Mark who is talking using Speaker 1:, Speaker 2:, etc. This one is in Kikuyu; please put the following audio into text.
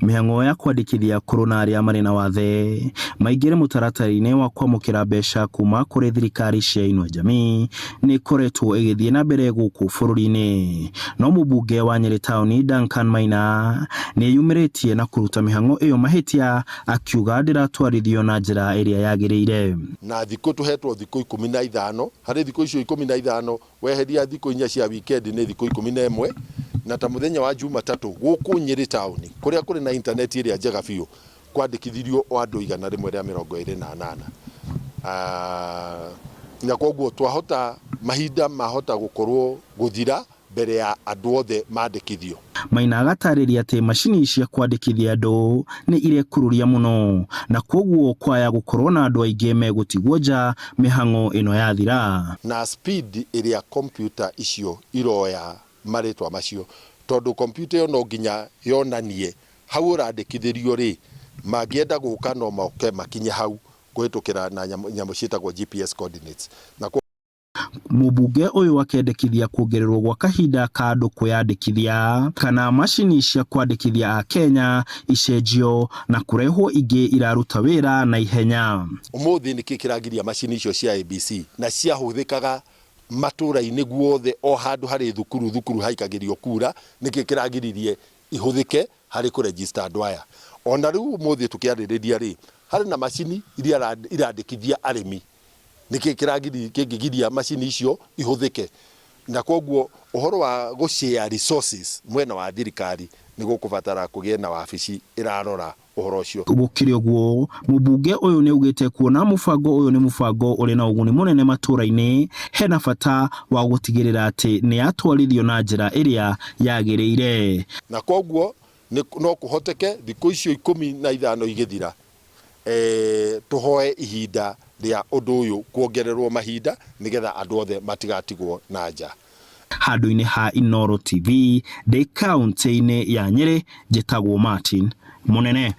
Speaker 1: Mĩhang'o ya kwandĩkithia akũrũ na arĩa marĩ na wathe maingĩre mũtaratara-inĩ wa kwamũkĩra mbeca kuma kũrĩ thirikari cia Inua Jamii nĩ ĩkoretwo ĩgĩthiĩ na mbere gũkũ bũrũri-inĩ. No mũmbunge wa Nyĩrĩ taũni Duncan Maina nĩ eyumĩrĩtie na kũruta mĩhang'o ĩyo mahĩtia akiuga ndĩratwarithio na njĩra ĩrĩa yagĩrĩire.
Speaker 2: Na thikũ tũhetwo thikũ 15, harĩ thikũ icio 15 Weheria thikũ inya cia wikendi nĩ thikũ 11, na ta mũthenya wa Jumatatũ gũkũ Nyĩrĩ taũni kũrĩa kũrĩ na intaneti ĩrĩa njega biũ kwandĩkithirio o andũ 128. Na kwoguo twahota mahinda mahota gũkorwo gũthira mbere ya andũ othe mandĩkithio.
Speaker 1: Maina agatarĩria atĩ macini cia kwandĩkithia andũ nĩ irekururia mũno na kwoguo kwaya gũkorwo na andũ aingĩ megũtigwo nja mĩhang'o ĩno yathira.
Speaker 2: Na speed ĩrĩa computer icio iroya marĩtwa macio, tondũ computer ĩyo no nginya yonanie hau ũrandĩkithĩrio rĩ, mangĩenda gũka no moke makinye hau kũhĩtũkĩra na nyamũ ciĩtagwo GPS coordinates. Na
Speaker 1: Mũmbunge ũyũ akendekithia kuongererwo gwa kahinda ka andũ kwĩyandĩkithia kana macini cia kwandĩkithia Akenya icenjio na kũrehwo ingĩ iraruta wĩra na ihenya.
Speaker 2: Ũmũthĩ nĩkĩ kĩragiria macini icio cia ABC na ciahũthĩkaga matũra-inĩ guothe o handũ harĩ thukuru thukuru haikagĩrio kura, nĩkĩ kĩragiririe ihũthĩke harĩ kũ register andũ aya? Ona rĩu ũmũthĩ tũkĩarĩrĩria rĩ, harĩ na macini iria irandĩkithia arĩmi. Nĩkĩ kĩngĩgiria macini icio ihũthĩke? Na kwoguo ũhoro wa gũ share resources mwena wa thirikari nĩ gũkũbatara kũgĩe na wabici ĩrarora ũhoro ũcio.
Speaker 1: Gũkĩrĩ ũguo, mũmbunge ũyũ nĩ augĩte kuona mũbango ũyũ nĩ mũbango ũrĩ na ũguni mũnene matũra-inĩ, hena bata wa gũtigĩrĩra atĩ nĩ yatwarithio na njĩra ĩrĩa yagĩrĩire.
Speaker 2: Na kwoguo no kũhoteke thikũ icio 15 igĩthira Tũhoe ihinda rĩa ũndũ ũyũ kuongererwo mahinda nĩgetha andũ othe matigatigwo na nja.
Speaker 1: Handũ-inĩ ha Inooro TV ndĩ kauntĩ-inĩ ya Nyĩrĩ, njĩtagwo Martin Mũnene.